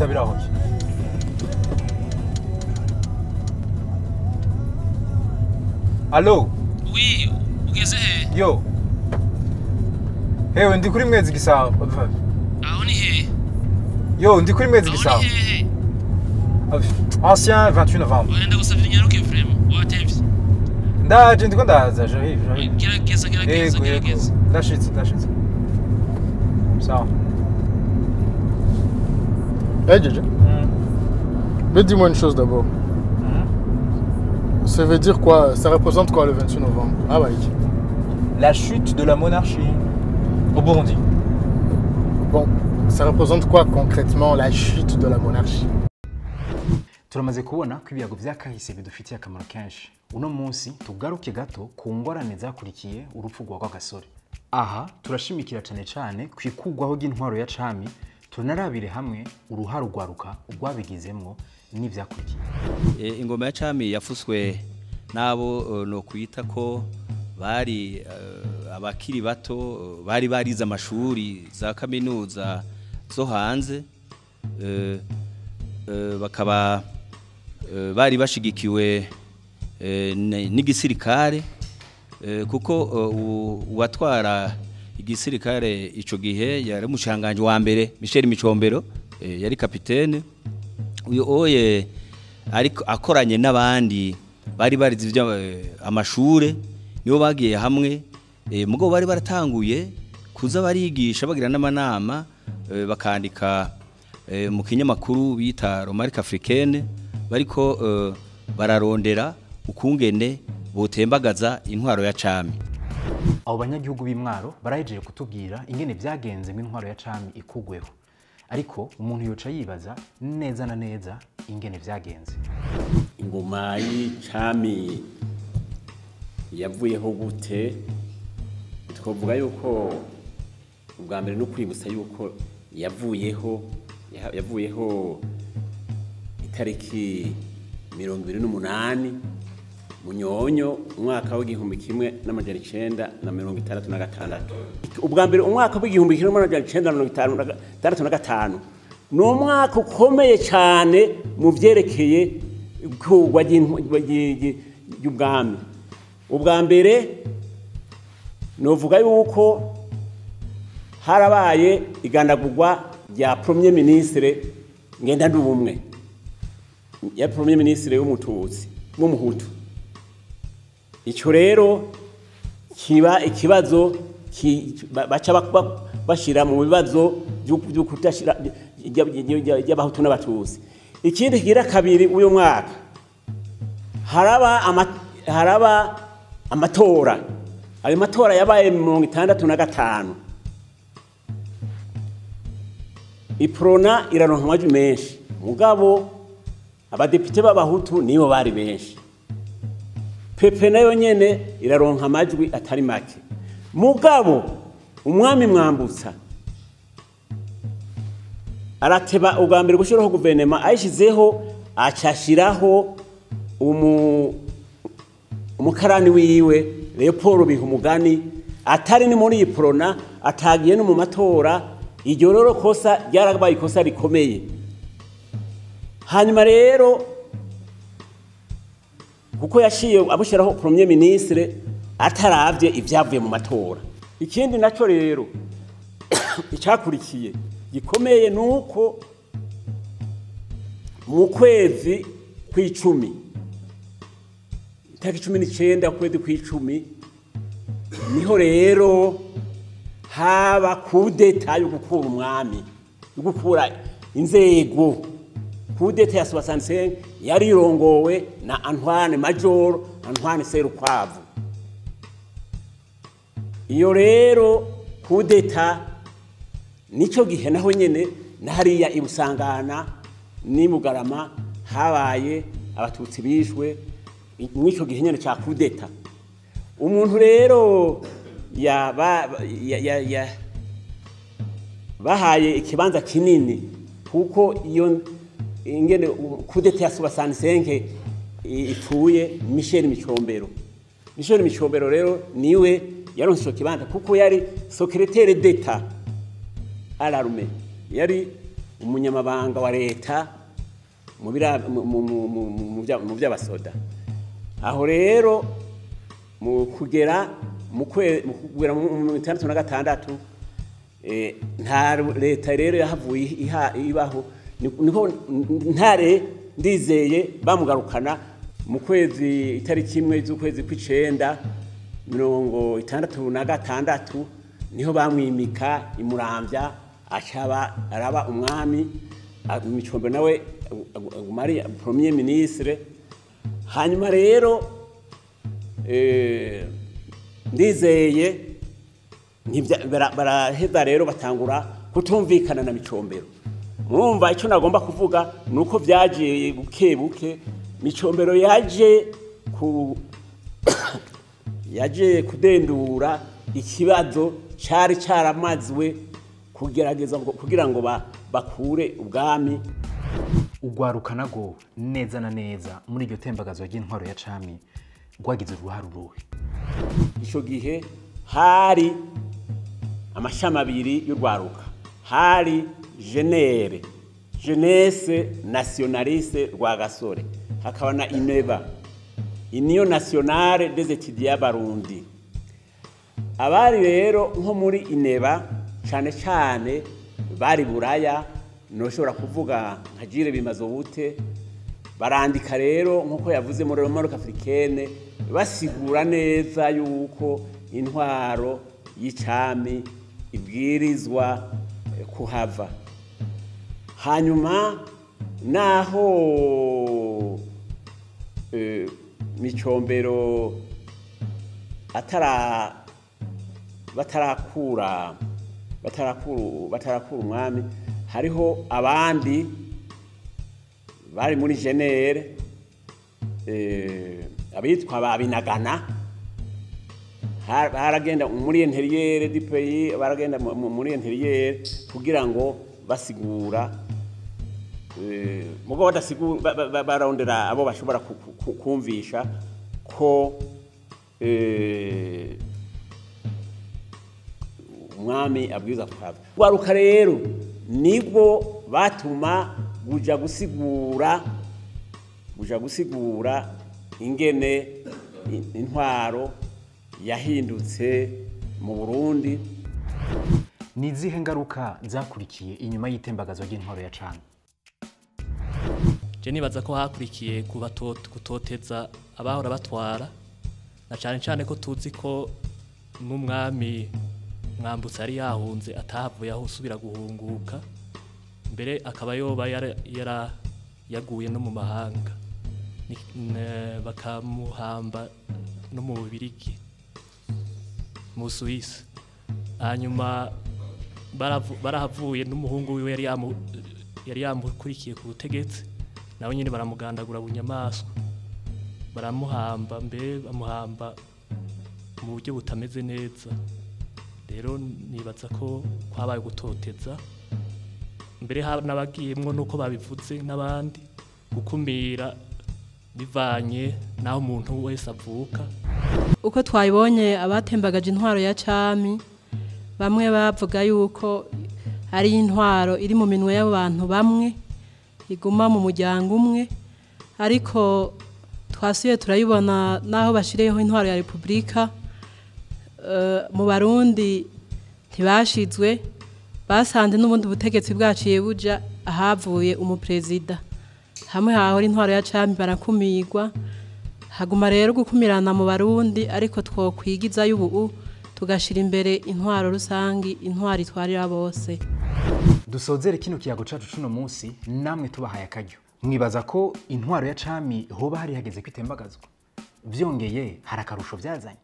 Ndakwitabira aho. Allo? Oui, ugeze he? Yo. Hewe ndi kuri Mwezi Gisabo. Aho ni he? Yo, ndi kuri Mwezi Gisabo. Ancien 28 novembre. Oya ndagusavye unyaruke vraiment, watevye. Ndaje ndiko ndaza, j'arrive, j'arrive. Gerageza, gerageza, gerageza. Ndashitse, ndashitse. Sawa. Hey JJ. Mais dis-moi une chose d'abord. Ça veut dire quoi? Ça représente quoi le 28 novembre? Ah bah oui. La chute de la monarchie au Burundi. Bon, ça représente quoi concrètement la chute de la monarchie? Turamaze kubona ko ibiyago vyakahise bidufitiye akamaro kenshi. Uno munsi tugaruke gato ku ngorane zakurikiye urupfu rwa Rwagasore. Aha turashimikira cane cane kwikugwaho ry'intwaro ya cami, tunarabire hamwe uruhara rwaruka rwabigizemwo n'ivyakurikiye. Ingoma ya cami yafuswe nabo no kwita ko bari abakiri bato, bari barize amashuri za kaminuza zo hanze, bakaba bari bashigikiwe n'igisirikare, kuko uwatwara igisirikare ico gihe yari umushanganje wa mbere Michel Micombero, yari kapitene. Uyo oye ariko akoranye n'abandi bari barize ivyo amashure, nibo bagiye hamwe, mugo bari baratanguye kuza barigisha bagira n'amanama, bakandika mu kinyamakuru bita Remarque Africaine, bariko bararondera ukungene botembagaza intwaro ya cami. Abo banyagihugu b'Imwaro barahejeje kutubwira ingene vyagenze mu intwaro ya cami ikugweho, ariko umuntu yoca yibaza neza na neza ingene vyagenze. Ingoma y'icami yavuyeho gute? Twovuga yuko ubwa mbere no kwibutsa yuko yavuyeho itariki 28 Munyonyo umwaka w'1966. Ubwa mbere umwaka w'1965 ni umwaka ukomeye cyane mu vyerekeye kugwa ry'ubwami. Ubwa mbere novuga yuko harabaye igandagurwa rya Premier Ministre Ngendandumwe, ya Premier Ministre w'umututsi w'umuhutu. Ico rero kiba ikibazo baca bashira mu bibazo byo kutashira y'abahutu n'abatutsi. Ikindi kigira kabiri uyo mwaka haraba amatora. Ayo matora yabaye 65. Iprona iraronka amajwi menshi, mugabo abadepite b'abahutu nibo bari benshi. Pepe nayo nyene iraronka amajwi atari make, mugabo umwami Mwambutsa arateba ubwa mbere gushiraho guverinoma, ayishizeho acashiraho umukarani wiwe Leopold Bihumugani, atari ni muri Iprona, atagiye no mu matora. Iryo rero kosa ryarabaye ikosa rikomeye. Hanyuma rero kuko yashiye abushiraho Premier Ministre ataravye ivyavuye mu matora. Ikindi naco rero icyakurikiye gikomeye nuko mu kwezi kw'icumi, itariki 19 kwezi kw'icumi, niho rero haba kudeta yo gukura umwami, yo gukura inzego. Kudeta ya 65 yari irongowe na Antoine Major Antoine Serukwavu. Iyo rero kudeta nico gihe naho nyene na hariya ibusangana ni Mugarama habaye abatutsi bishwe nico gihe nyene ca kudeta. Umuntu rero ya bahaye ikibanza kinini, kuko iyo ingene kudeta ya 65 ipfuye Michel Micombero. Michel Micombero rero niwe yaronse ico kibanza, kuko yari secrétaire d'État à l'armée, yari umunyamabanga wa leta mu by'abasoda. Aho rero mu kugera mu 1966 nta leta rero yahavuye ibaho, niho Ntare Ndizeye bamugarukana mu kwezi itariki 1 z'ukwezi kw'icenda 1966 niho bamwimika imuramvya acaba araba umwami. Micombero nawe agumari premier ministre. Hanyuma rero Ndizeye baraheza rero batangura kutumvikana na Micombero. Murumva icyo nagomba kuvuga nuko byagiye buke buke. Micombero yaje kudendura ikibazo cyari cyaramazwe kugerageza kugira ngo bakure ubwami. Ugwaruka nago neza na neza muri iryo tembagazo ry'intwaro ya cami rwagize uruhare uruhe? Ico gihe hari amashami abiri y'urwaruka, hari jenere Jeunesse Nationaliste Rwagasore, hakaba na INEBA, Union Nationale des Étudiants Barundi. Abari rero nko muri INEBA cyane cyane bari Buraya, noshobora kuvuga nka Jire Bimazobute, barandika rero nkuko yavuze muri Remarque Africaine, basigura neza yuko intwaro y'icami ibwirizwa kuhava. Hanyuma naho Micombero batarakura umwami, hariho abandi bari muri jenere abitwa babinagana, baragenda muri intérieur du pays, baragenda muri intérieur kugira ngo basigura mugo badasigura barondera abo bashobora kumvisha ko umwami abwiza kuhava. Gwaruka rero nibwo batuma kuja gusigura ingene intwaro yahindutse mu Burundi. Nizihe ngaruka zakurikiye inyuma y'itembagazo ry'intwaro ya cami? Je nibaza ko hakurikiye kutoteza abahora batwara, na cyane cyane ko tuzi ko n'umwami Mwambutsa yari yahunze atahavuye aho usubira guhunguka, mbere akaba yoba yaguye no mu mahanga, bakamuhamba no mu Bubirigi mu Suisse. Hanyuma barahavuye n'umuhungu wiwe yari yamukurikiye ku butegetsi, nawe nyine baramugandagura bunyamaswa, baramuhamba, mbere bamuhamba mu buryo butameze neza. Rero nibaza ko kwabaye gutoteza, mbere n'abagiyemwo nuko babivuze n'abandi, gukumira bivanye naho umuntu wese avuka. Uko twabibonye abatembagaje intwaro ya cami, bamwe bavuga yuko ari intwaro iri mu minwe y'abantu bamwe iguma mu muryango umwe, ariko twasuye turayibona naho bashireho intwaro ya Republika mu Barundi ntibashizwe, basanze n'ubundi butegetsi bwaciye buja ahavuye umuprezida, hamwe hahora intwaro ya cami barakumirwa. Haguma rero gukumirana mu Barundi, ariko twokwigiza y'ubu tugashira imbere intwaro rusangi, intwaro itwarira bose. Dusozere kino kiyago cacu cuno munsi namwe tubahaye akaryo. Mwibaza ko intwaro ya cami hoba hari hageze kwitembagazwa? Vyongeye hari akarusho vyazanye?